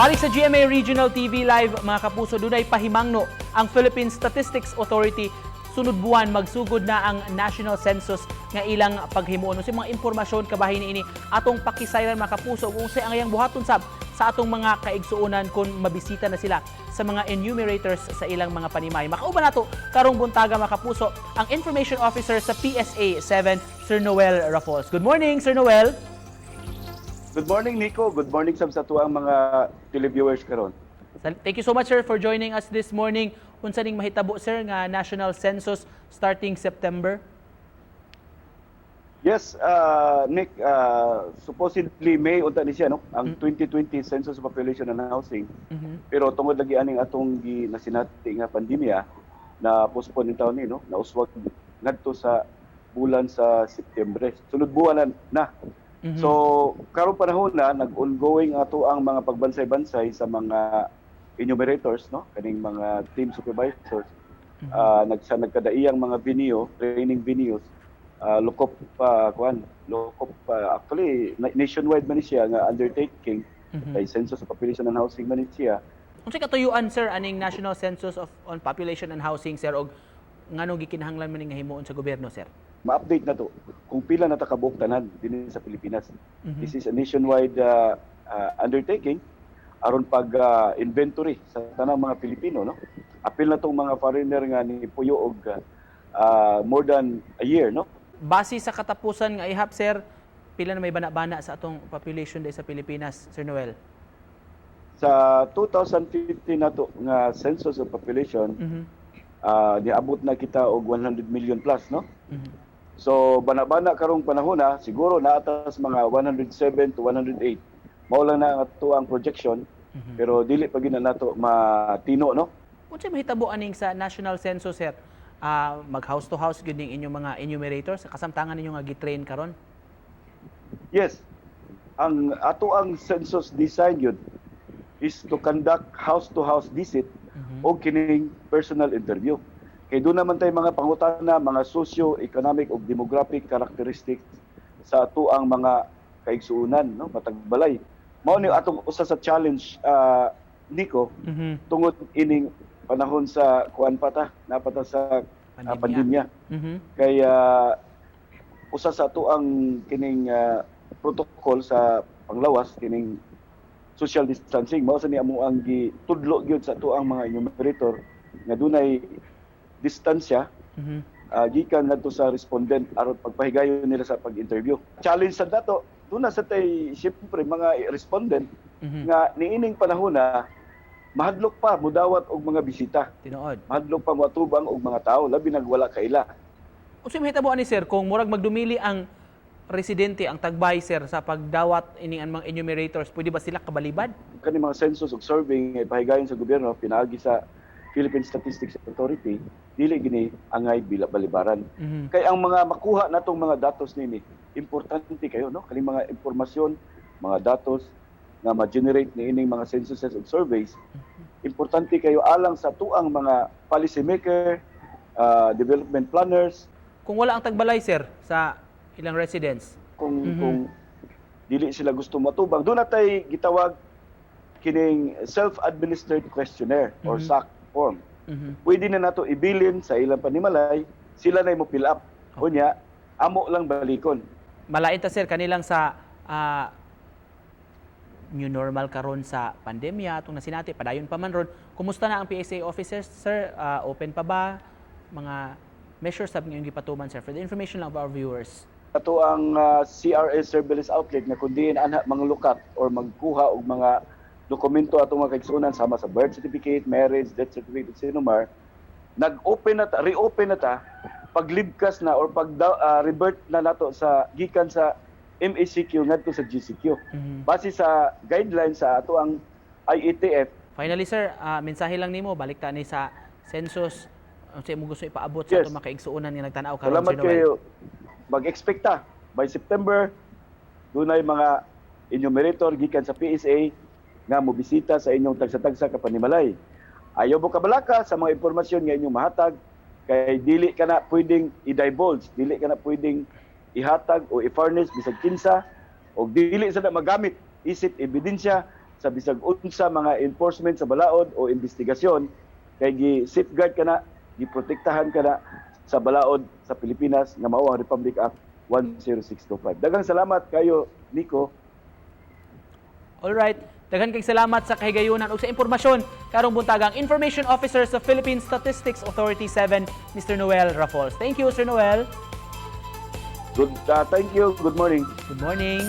Balik sa GMA Regional TV Live, mga kapuso, dunay pahimangno ang Philippine Statistics Authority. Sunod buwan magsugod na ang National Census nga ilang paghimuon. Unsay mga impormasyon kabahin niini, atong pakisayran, mga kapuso, kung unsay ang iyang buhaton sab sa atong mga kaigsuonan kung mabisita na sila sa mga enumerators sa ilang mga panimay. Makauban nato karong buntaga, mga kapuso, ang Information Officer sa PSA 7, Sir Noel Rafols. Good morning, Sir Noel. Good morning, Nico. Good morning sab sa atuang mga televiewers karon. Thank you so much, sir, for joining us this morning. Unsa ning mahitabo, sir, nga National Census starting September? Yes, Nick, supposedly May unta ni siya, no, ang 2020 Census of Population and Housing. Pero tungod lagi aning atong gi nasinati nga pandemya, na postpone intawon ni, no, nauswag ngadto sa bulan sa Setyembre. Sunod buwan na, na. So karong panahon na nag-ongoing ato ang mga pagbansay-bansay sa mga enumerators, no, kaning mga team supervisors, nagsa nagkadaiyang mga venue, training venues, lukop pa kuan, lukop pa, actually nationwide man ni siya nga undertaking kay Census of Population and Housing man ni siya. Unsay katuyuan, sir, aning National Census of on Population and Housing, sir, og ngano gikinahanglan man ning nga himuon sa gobyerno, sir? Ma-update na to kung pila na ta kabuok tanan dinhi sa Pilipinas. This is a nationwide undertaking aron pag inventory sa tanang mga Pilipino, no? Apil na tong mga foreigner nga ni puyo og more than a year, no? Base sa katapusan nga ihap, sir, pila na may bana-bana sa atong population diri sa Pilipinas, Sir Noel? Sa 2015 nato nga Census of Population, niabot na kita og 100 million plus, no? So bana-bana karong panahon na siguro naa tas mga 107 to 108. Mao lang na ang ato ang projection, pero dili pa gyud na nato matino, no? Unsay mahitabo aning sa National Census, sir? Mag house to house gyud ning inyong mga enumerators kasamtangan ninyo nga gi-train karon? Yes. Ang ato ang census design yun is to conduct house to house visit o kining personal interview. Kay duna man tay mga pangutana, mga socio-economic ug demographic characteristics sa ato ang mga kaigsuonan, no, matag balay. Mao ni atong usa sa challenge, Nico, tungod ining panahon sa kuan pa ta, napata sa Pandemya. pandemya. Kaya usa sa ato ang kining protocol sa panglawas, kining social distancing, mao sa ni amo ang gitudlo gyud sa ato ang mga enumerator nga dunay distansya gikan ngadto sa respondent aron pagpahigayon nila sa pag-interview. Challenge sa dato, duna sa tay siyempre mga respondent nga niining panahon na mahadlok pa mudawat og mga bisita. Tinuod. Mahadlok pa moatubang og mga tao, labi nag wala kaila. Unsay mahitabo ani, sir, kung murag magdumili ang residente, ang tagbay, sir, sa pagdawat ining ang mga enumerators, pwede ba sila kabalibad? Kani mga census ug survey nga ipahigayon sa gobyerno pinaagi sa Philippine Statistics Authority, dili gini angay bila balibaran. Kay ang mga makuha natong mga datos nini, importante kayo, no, kani mga impormasyon, mga datos nga ma-generate niining mga censuses ug surveys, importante kayo alang sa tuang mga policy maker, development planners. Kung wala ang tagbalay, sir, sa ilang residents? Kung kung dili sila gusto matubang, duna tay gitawag kining self-administered questionnaire or SAQ form. Pwede na nato ibilin sa ilang panimalay, sila na mo fill up. Unya, amo lang balikon. Malain ta, sir, kanilang sa new normal karon sa pandemya atong nasinati, padayon pa man ron. Kumusta na ang PSA officers, sir? Open pa ba? Mga measures sab ngayong gipatuman, sir, for the information lang of our viewers. Ato ang CRS surveillance outlet nga kun diin anha mga lukat or magkuha og mga dokumento atong mga kaigsuonan sama sa birth certificate, marriage, death certificate, sinumar, nag-open na ta, reopen na ta paglibkas na or pag revert na nato sa gikan sa MECQ ngadto sa GCQ. Base sa guidelines sa ato ang IATF. Finally, sir, mensahe lang nimo, balik ta ni sa census, unsa imo gusto ipaabot sa atong mga kaigsuonan nga nagtan-aw karon, Salamat Sir Noel? kayo. Mag-expect ta by September dunay mga enumerator gikan sa PSA nga mobisita sa inyong tagsa-tagsa ka panimalay. Ayaw mo kabalaka sa mga impormasyon nga inyong mahatag kay dili ka na pwedeng i-divulge, dili ka na pwedeng ihatag o i-furnish bisag kinsa o dili sa na magamit isip ebidensya. sa bisag unsa mga enforcement sa balaod o investigasyon kay gi safeguard ka na, giprotektahan ka na sa balaod sa Pilipinas nga mao ang Republic Act 10625. Daghang salamat kayo, Nico. Alright. Daghan kay salamat sa kahigayunan ug sa impormasyon karong buntagang Information Officer sa Philippine Statistics Authority 7, Mr. Noel Rafols. Thank you, Sir Noel. Good, thank you. Good morning. Good morning.